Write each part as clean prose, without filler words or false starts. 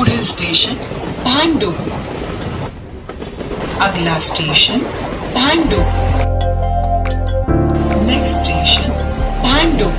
पुढील स्टेशन भांडुप. अगला station Bhandup. Next station Bhandup.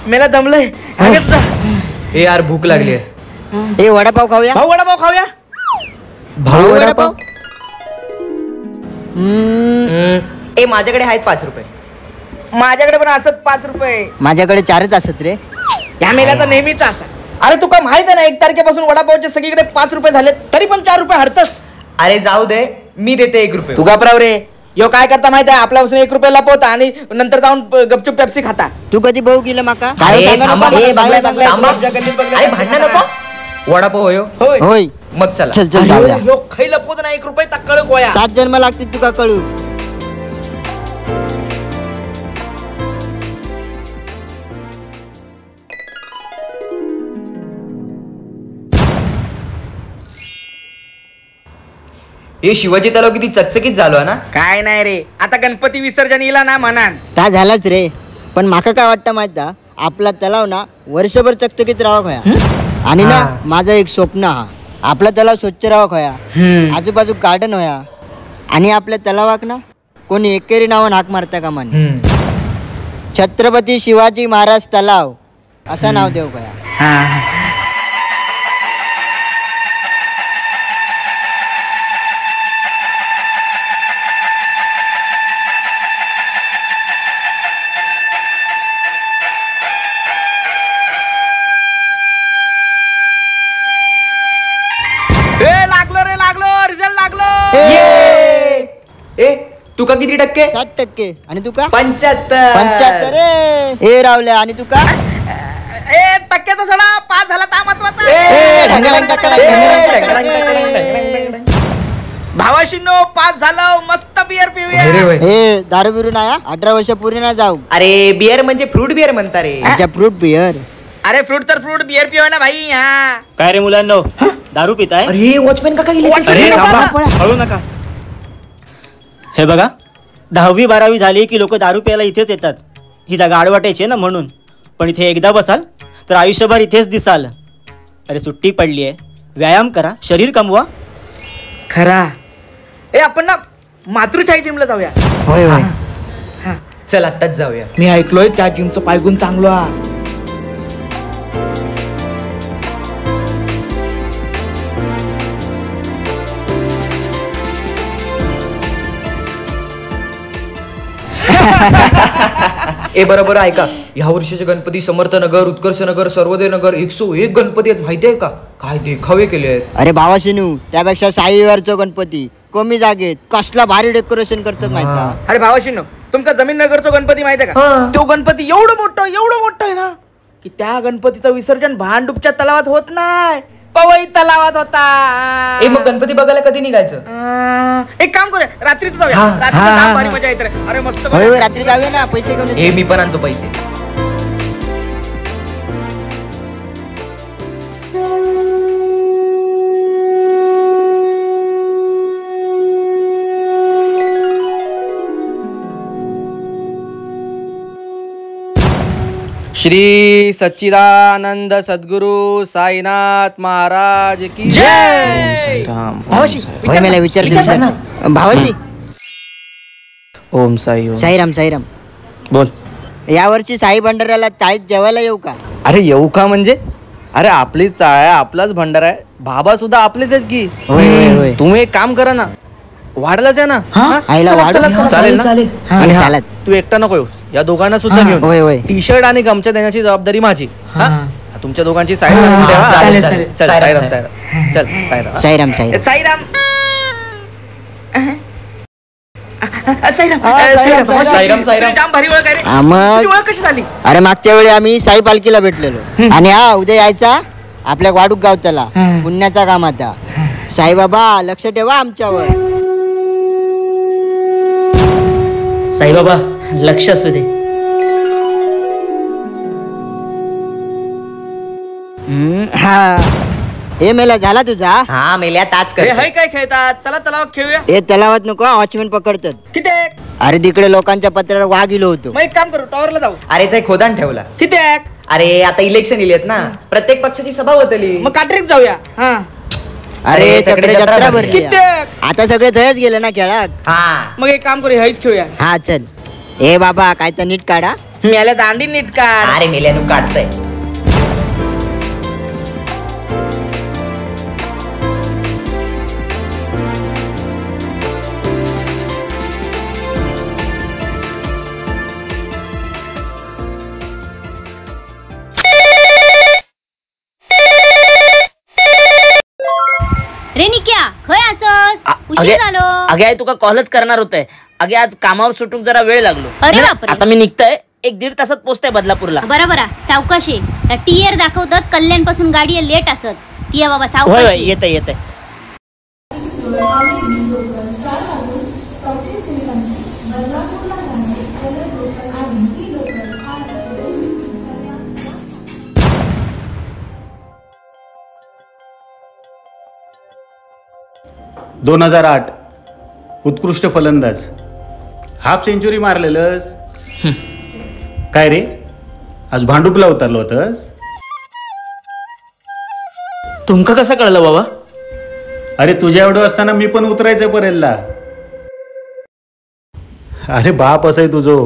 मेला दमलंय. ए यार भूक लागली आहे. ए वडापाव खाऊया. भाऊ वडापाव खाऊया. भाऊ वडापाव. ए माझ्याकडे आहेत 5 रुपये. माझ्याकडे पण असत 5 रुपये. माझ्याकडे 4च असत रे. या मेल्याचा नेहमीच असा. अरे तुका माहित आहे ना 1 तारखेपासून वडापावचे सगळीकडे 5 रुपये झाले, तरी पण 4 रुपये हरतस. अरे जाऊ दे, मी देते 1 रुपये. तू घाबराव रे. यो काय करता माहित आहे, आपल्यापासून 1 रुपये लपवता आणि नंतर जाऊन गपचूप पेप्सी खाता. तू कधी भाऊ गेलं माका? भांडण नको. वडापाव होय होय मग चला चल चल जाऊया. यो खै लपवत ना 1 रुपये ता कळू कोया. 7 जन्म लागतील तुका कळू. हे शिवाजी तलाव किती चकचकीत झालो ना. काय नाही रे, आता गणपती विसर्जन येला ना म्हणान ता झालाच रे. पण माका काय वाटतं माहित, आपला तलाव ना वर्षभर चकचकीत राहावा खया. आणि ना माझं एक स्वप्न हा, आपला तलाव स्वच्छ राहावा खया, आजूबाजू गार्डन होया, आणि आपल्या तलावाक ना कोणी एकेरी नावान हाक मारता का माने. छत्रपती शिवाजी महाराज तलाव असं नाव देऊ खया. लागलो रे लागलो, रिझल्ट लागलो. ए तुका किती टक्के? 60%. आणि तुका? 75. 75 रे. ए रावल्या आणि तुका? ए टक्के तर सोडा, पास झाला ता महत्वाचा. भावाशीनो पास झालो, मस्त बियर पिऊया. ए दारू बिरू नाही, 18 वर्ष पूर्ण नाही जाऊ. अरे बियर म्हणजे फ्रूट बियर म्हणता रे. अच्छा फ्रूट बियर. अरे फ्रूट तर फ्रूट बियर पिवायला भाई. हा काय रे मुलांनो, दारू पिताय? अरे वॉचमॅन काका गेले. अरे पळू नका. हे बघा, 10वी 12वी झाली की लोक दारू प्यायला इथेच येतात. ही जागा आडवाटायची आहे ना म्हणून. पण इथे एकदा बसाल तर आयुष्यभर इथेच दिसाल. अरे सुट्टी पडली आहे, व्यायाम करा, शरीर कमवा. खरा. ए आपण ना मातृछाई जिमला जाऊया. होय होय चल आत्ताच जाऊया. मी ऐकलोय त्या जिमचं पायगुण चांगलं. ए बरोबर ऐका, ह्या वर्षीचे गणपती समर्थनगर, उत्कर्षनगर, सर्वोदयनगर 101 गणपती आहेत माहिती आहे का? काय देखावे केले आहेत. अरे भावाशिनू, त्यापेक्षा साईवरचो गणपती कमी जागेत कसला भारी डेकोरेशन करतात माहिती का? अरे भावाशिनू, तुमका जमीन नगरचो गणपती माहिती आहे का? तो गणपती एवढं मोठं एवढं मोठं आहे ना की त्या गणपतीचं विसर्जन भांडुपच्या तलावात होत नाही, पवई तलावात होता. ए मग गणपती बघायला कधी निघायचं? एक काम करूया, रात्रीच जाऊया. रात्री भारी मजा येते रे. अरे मस्त. होय रात्री जाऊया ना, पैसे घेऊन. ए मी पण आणतो पैसे. श्री सच्चिदानंद सद्गुरु साईनाथ महाराज की जय. भावाशी मला विचार ना. भावाशी ओम साई ओम. साईराम साईराम. बोल. यावर्षी साई भंडाऱ्याला चाळीत जेवायला येऊ का? अरे येऊ का म्हणजे? अरे आपली चाळ आहे, आपलाच भंडारा आहे, बाबा सुद्धा आपलेच आहेत की. तुम्ही एक काम करा ना, वाढलाच आहे ना. चालेल ना, तू एकटा नको येऊस, या दोघांना सुद्धा घेऊन. टी शर्ट आणि गमछा देण्याची जबाबदारी माझी. तुमच्या दोघांची साई सांगून ठेवा. चालेल चालेल. चल साईराम साईराम. चल साईराम साईराम साईराम साईराम साईराम साईराम साईराम. जाम भारी ओळख आहे रे. तुझी ओळख कशी झाली? अरे मागच्या वेळी आम्ही साई पालखीला भेटलेलो. आणि हा उद्या यायचा आपल्या वाडूक गावताला पुण्याचा काम आता. साईबाबा लक्ष ठेवा आमच्यावर. साईबाबा लक्ष असू दे. हा हे मेला झाला तुझा? हा मेल्या ताच कर. हे काय खेळतात? चला तलावात खेळूया. हे तलावात नको, वॉचमॅन पकडतात. किती? अरे तिकडे लोकांच्या पत्रावर वाघ इलो होतो. मग एक काम करू, टॉवरला जाऊ. अरे ते खोदान ठेवला. किती? अरे आता इलेक्शन इलेत ना, प्रत्येक पक्षाची सभा होतली. मग काटरीक जाऊया. हा अरे तिकडे जत्रा भरली. आता सगळे थयच गेले ना खेळात. हा मग एक काम करू, हेच खेळूया. हा चल. ए बाबा काय तर नीट काढा. मेल्या दांडी नीट काढ. अरे मेल्यानु काढतय. रे निक्या खय असस? उशीर झालो. अगे आई तुका कॉलच करणार होते. अगे आज कामावर सुटून जरा वेळ लागलो. अरे बापरे. आता मी निघतोय, 1-1.5 तासात पोहोचतोय बदलापूरला. बरं बरं सावकाश ये. टीयर दाखवतात कल्याण पासून गाडी लेट असत. ती बाबा सावकाश. येते येते. ...2008 उत्कृष्ट फलंदाज, हाफ सेंचुरी मारलेलंस. काय रे आज भांडुपला उतरलो होतस? तुमका कसं कळलं बाबा? अरे तुझ्या एवढं असताना मी पण उतरायचं परेलला. अरे बाप असं तुझो,